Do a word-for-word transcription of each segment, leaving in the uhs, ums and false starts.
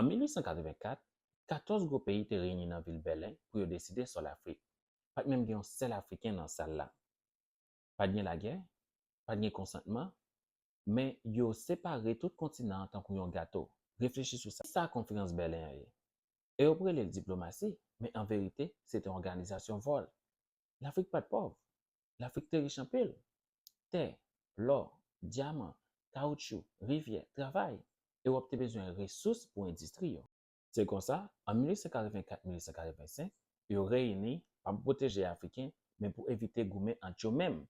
An mil uit san katrevenkat, katòz gwo peyi te reyini nan vil Bèlen pou yo deside sò Lafrik. Pa t menm gen yon sèl Afriken nan sal la. Pa t gen lagè, pa t gen konsantman, men yo separe tout kontinan an tankou yon gato. Reflechi sou sa. Kisa Konferans Bèlen an ye? E yo rele l diplomasi, men an verite, se te yon òganizasyon vòl. Lafrik pa t pòv. Lafrik te rich anpil. Tè, lò, dyaman, kawoutchou, rivyè, travay. Ewòp te bezwen resous pou endistri yo. Se konsa, an mil uit san katrevenkat mil uit san katrevensenk, yo reyini, pa pou pwoteje Afriken, men pou evite goumen ant yo menm.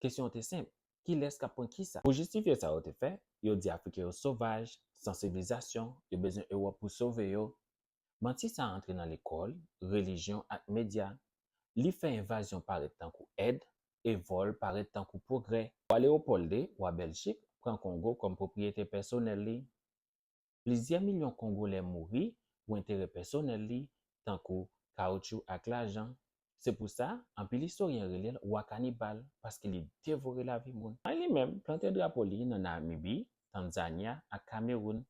Kesyon an te senp, kilès k ap pran kisa? Pou jistifye sa yo te fè, yo di Afriken yo sovaj, san sivilizasyon, yo bezwen Ewòp pou sove yo. Manti sa a antre nan lekòl, relijyon ak medya. Li fè envazyon parèt tankou èd e vòl parèt tankou pwogrè. Wa Lewopòl de, wa Bèljik, pran Kongo kòm pwopriyete pèsonèl li. Plizyè milyon Kongolè mouri pou enterè pèsonèl li, tankou kawoutchou ak lajan. Se pou sa, anpil istoryen rele l wa kanibal, paske li devore lavi moun. An li menm, plante drapo li nan Namibi, Tanzanya ak Kamewoun.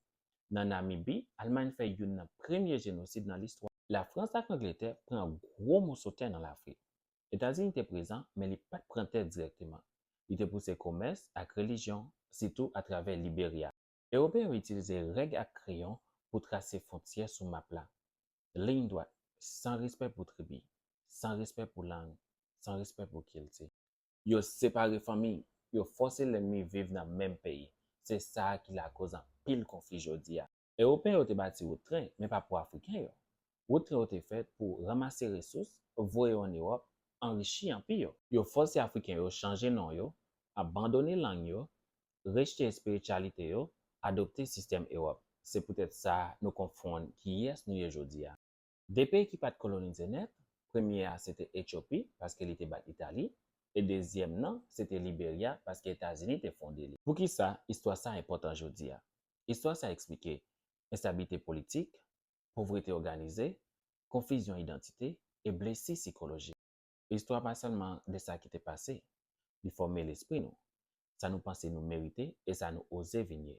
Nan Namibi, Almay fè youn nan premye jenosid nan listwa. Lafrans ak Angletè pran gwo moso tè nan Lafrik. Etazini te prezan, men li pa t pran tè dirèkteman. Li te pouse komès ak relijyon, sitou atravè Liberya. Ewopeyen yo itilize règ ak kreyon pou trase fwontyè sou map la. Liy dwat, san respè pou tribi, san respè pou lang, san respè pou kilti. Yo separe fanmi, yo fòse lènmi viv nan menm peyi. Se sa a ki lakoz anpil konfli jodi a. Ewopeyen yo te bati wout tren, men pa pou Afriken yo. Wout tren yo te fèt pou ranmase resous, voye yo ann Ewòp, anrichi anpi yo. Yo fòse Afriken yo chanje non yo, abandone lang yo, rejte espirityalite yo, adopte sistèm Ewòp. Se poutèt sa nou konfonn kiyès nou ye jodi a. De peyi ki pa t kolonize nèt, premye a se te Etyopi, paske li te bat Itali, e dezyèm nan se te Liberya, paske Etazini te fonde li. Poukisa istwa sa a enpòtan jodi a? Istwa sa a eksplike enstabilite politik, povrete òganize, konfizyon idantite, e blesi sikolojik. Istwa pa sèlman de sa ki te pase, li fòme lespri nou, sa nou panse nou merite e sa nou oze vin ye.